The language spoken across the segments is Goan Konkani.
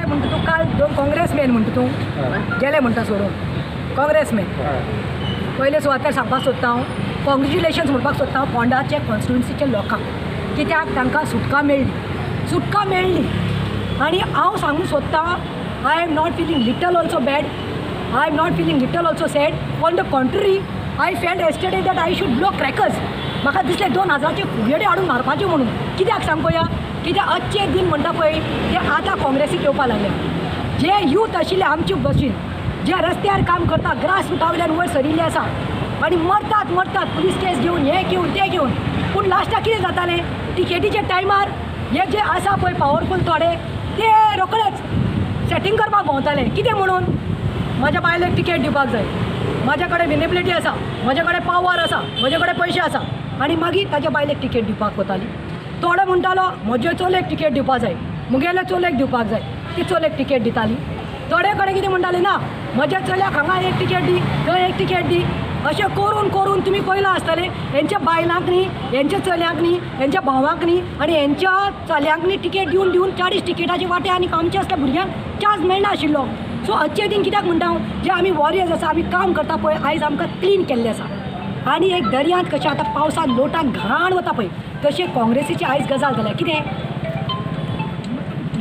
गेले म्हणटा तूं, काल दोन काँग्रेसमॅन म्हणटा तूं गेले म्हणटा सोडून काँग्रेसमॅन. पयले सुवातेर सांगपाक सोदता हांव, कॉंग्रेच्युलेशन्स म्हणपाक सोदता हांव पोंडाचे कॉन्स्टिट्युन्सीच्या लोकांक, कित्याक तांकां सुटका मेळ्ळी, सुटका मेळ्ळी. आनी हांव सांगूंक सोदतां, I am not feeling little also bad, I am not feeling little also sad. On the contrary, I felt yesterday that I should blow crackers. म्हाका दिसलें 2000चे फुगेट्यो हाडून मारपाच्यो म्हणून. कित्याक सांग पळया, कित्याक अच्छे दिन म्हणटा पळय ते आतां काँग्रेसीक येवपा लागल्या. जे यूथ आशिल्ले आमचे भशेन, जे रस्त्यार काम करता, ग्रास रुटा वयल्यान वयर सरिल्ले आसा आनी मरतात मरतात पुलीस केस घेवन, हें घेवन, तें घेवन, पूण लास्टाक कितें जातालें, टिकेटीच्या टायमार हे जे आसा पळय पावरफूल थोडे, ते रोखडेच सेटींग करपाक भोंवताले. कितें म्हणून, म्हाज्या बायलेक टिकेट दिवपाक जाय, म्हाज्या कडेन विनेबिलिटी आसा, म्हजे कडेन पावर आसा, म्हजे कडेन पयशे आसा, आनी मागीर ताच्या बायलेक टिकेट दिवपाक वताली. थोडो म्हणटालो म्हजे चलयेक टिकेट दिवपाक जाय, मुगेले चलयेक दिवपाक जाय, ती चलयेक टिकेट दिताली. थोडे कडेन कितें म्हणटाले, ना म्हज्या चल्याक हांगा एक टिकेट दी, थंय एक टिकेट दी. अशें करून करून तुमी पळयलां आसतलें, हेंच्या बायलांक न्ही, हेंच्या चल्यांक न्ही, हेंच्या भावांक न्ही आनी हेंच्या चल्यांक न्ही टिकेट दिवन दिवन 40 टिकेटाची वांटे आनी आमच्या असल्या भुरग्यांक चान्स मेळना आशिल्लो. सो अच्छे दिन कित्याक म्हणटा हांव, जे आमी वॉरियर्स आसा, आमी काम करता पळय, आयज आमकां क्लीन केल्लें आसा. आनी एक दर्यांत कशें आतां पावसान लोटान घाण वता पळय, तशें काँग्रेसीची आयज गजाल जाल्या. कितें,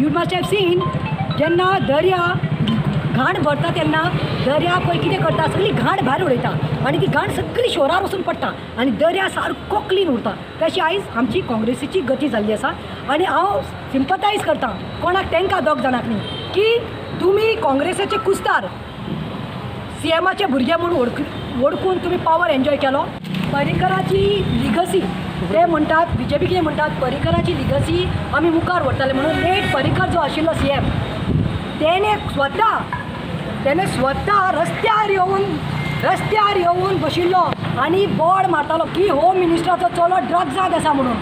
you must have seen, जेन्ना दर्या घाण भरता तेन्ना दर्या पळय कितें करता, सगळी घाण भायर उडयता आनी ती घाण सगळी शोरार वचून पडटा आनी दर्या सारको क्लीन उरता. तशी आयज आमची काँग्रेसीची गती जाल्ली आसा. आनी हांव सिंपतायज करता कोणाक, तांकां दोग जाणांक न्ही, की तुमी काँग्रेसाचे कुस्तार सीएमाचे भुरगे म्हूण वळखून तुमी पावर एन्जॉय केलो. पर्रीकराची लिगसी ते म्हणटात, बीजेपी कितें म्हणटात, पर्रीकराची लिगसी आमी मुखार व्हरतले म्हणून. लेट पर्रीकर जो आशिल्लो सीएम, तेणे स्वता रस्त्यार येवन बशिल्लो आनी बोड मारतालो की होम मिनिस्टराचो चलो ड्रग्सांत आसा म्हणून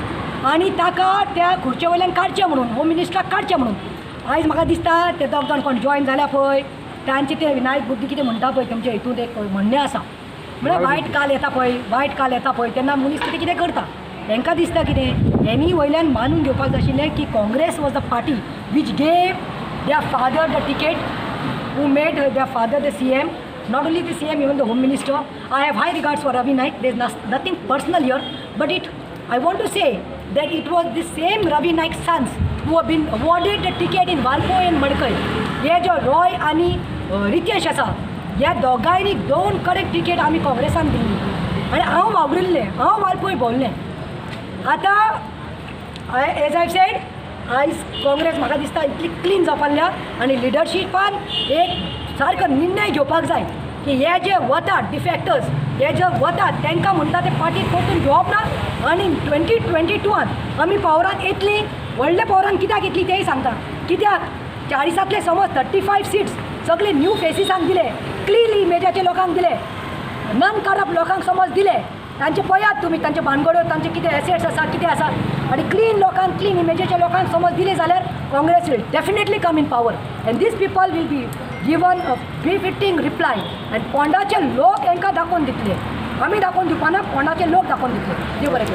आनी ताका त्या खुर्चे वयल्यान काडचें म्हणून, होम मिनिस्टराक काडचें म्हणून. आयज म्हाका दिसता ते दोग जाण कोण जॉयन जाल्या पळय, तांचे ते विनायक बुद्धी कितें म्हणटा पळय, तुमच्या हितून एक म्हणणें आसा, म्हळ्यार वायट काल येता पळय, वायट काल येता पळय तेन्ना मनीस कितें कितें करता. तांकां दिसता कितें, हेणी वयल्यान मानून घेवपाक जाय आशिल्लें की Congress was the party which gave their father the ticket, who made their father the CM, not only the CM, even the Home Minister. I have high regards for Ravi Naik. There is nothing personal here, but I want to say that it was the same Ravi Naik's sons who have been awarded the ticket in Valpoi and Madkai. हे जो रॉय आनी रितेश आसा, ह्या दोगांयनी दोन कडेन टिकेट आमी काँग्रेसान दिल्ली आनी हांव वावरिल्लें, हांव वालपोय भोंवलें. आतां एज I said, आयज काँग्रेस म्हाका दिसता इतली क्लीन जावपाक लागल्या आनी लिडरशिपान एक सारको निर्णय घेवपाक जाय की हे जे वतात डिफेक्टर्स, हे जे वतात तांकां म्हणटा ते पार्टीक परतून घेवप ना आनी 2022आन आमी पावरान येतली, व्हडल्या पावरान कित्याक येतली तेंय सांगता. कित्याक 40तांतले समज 35 सिट्स सगळे न्यू फेसीसांक दिले, क्लीन इमेजाचे लोकांक दिले, नॉन करप्ट लोकांक समज दिले. तांचे पळयात तुमी, तांचे भानगड्यो, तांचे कितें एसेट्स आसा, कितें आसा, आनी क्लीन लोकांक, क्लीन इमेजीच्या लोकांक समज दिले जाल्यार Congress will definitely come in power and these people will be given a befitting reply. आनी पोंडाचे लोक हांकां दाखोवन दितले, आमी दाखोवन दिवपाना, पोंडाचे लोक दाखोवन दितले. देव बरें करूं.